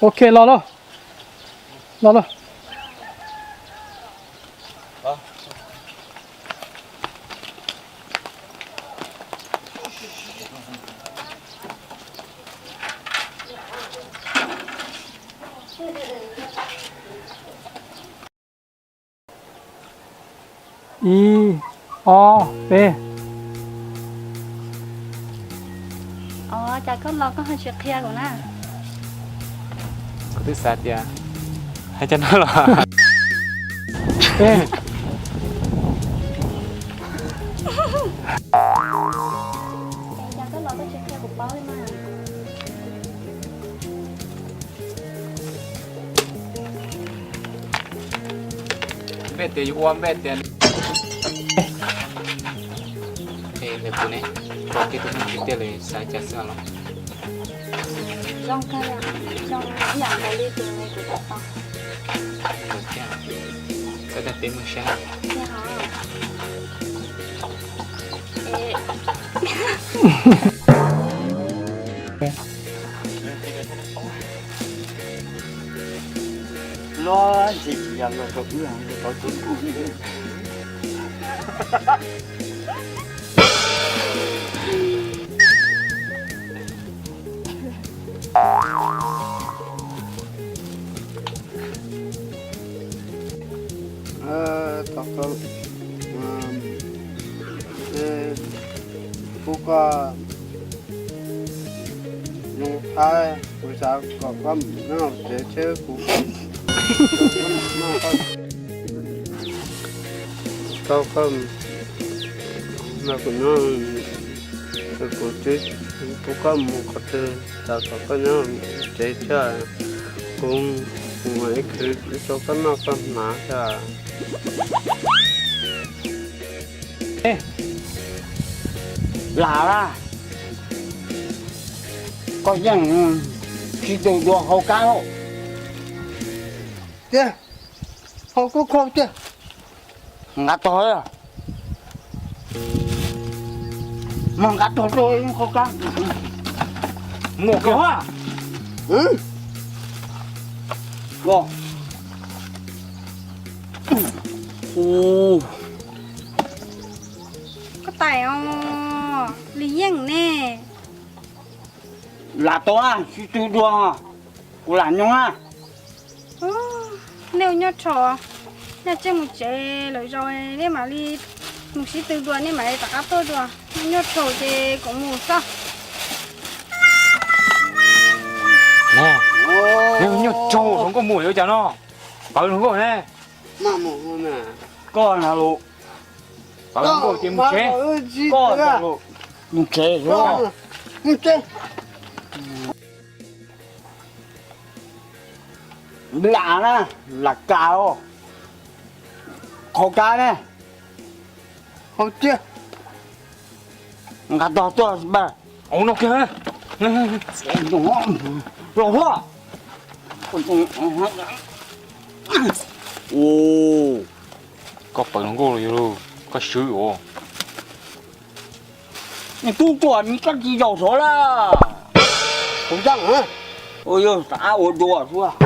Ok, los lauj. Los lauj. Ib, ob, peb. Ua cas koj los koj ho tsis qhia kuv na? Kuv twb xav tias hais cov no los. Peb. Cas koj los koj tsis qhia kuv paub li mas. Npej tias yuav ua npej tias, es nws kuv ne, ua kiag tus neeg tiag tiag li xav cas xwb los. Zoo kawg, zoo ib yam nkaus li tus kuv tau tau. Koj tag teb mus saib. Los ntshe tsis yog los rau wb, los rau tus. Thov koj, pub koj zoo, kuv xav kom koj noj tsev thiab kuv tau koj nrog kuv nyob, kuv twb pub koj mus qhov twg, xav kom koj nyob tsev thiab, kuv mus ib khwv rau koj noj koj hnav thiab. Lam, koj yeej sib tw dua haus kab lauj. Tiag, haus kub khaub tiag. Nqa tog, mus nqa tog rau haus kab. Muaj kiag. Koj tais os, Lis Yeej ne. Lam tau, sib tw dua, kuv lam nyob na. Nej ua nyob rho, nyaj tseem mus tsev lawm zaus nej mam li mus sib tw dua, nej mam li rov qab tuaj dua. Nyob rho ces kuv mus xwb. Ne, nej ua nyob rho hluas nkauj mus yuav cas no? Pawv hluas nkauj ne. Koj na los. Pawv hluas nkauj ces mus tsev. Koj na los. Mus tsev. Mus tsev. Lam na, lam kas os. Haus kab ne. Haus tiag. Nqa tog tuaj pab. Au no kiag. Los hua. Koj pawv hluas nkauj los yog koj swb os. Nws tub tuaj nws koj tsis zaum saud lawm. Kuv ntseeg. Yog rov qab ua dua xwb.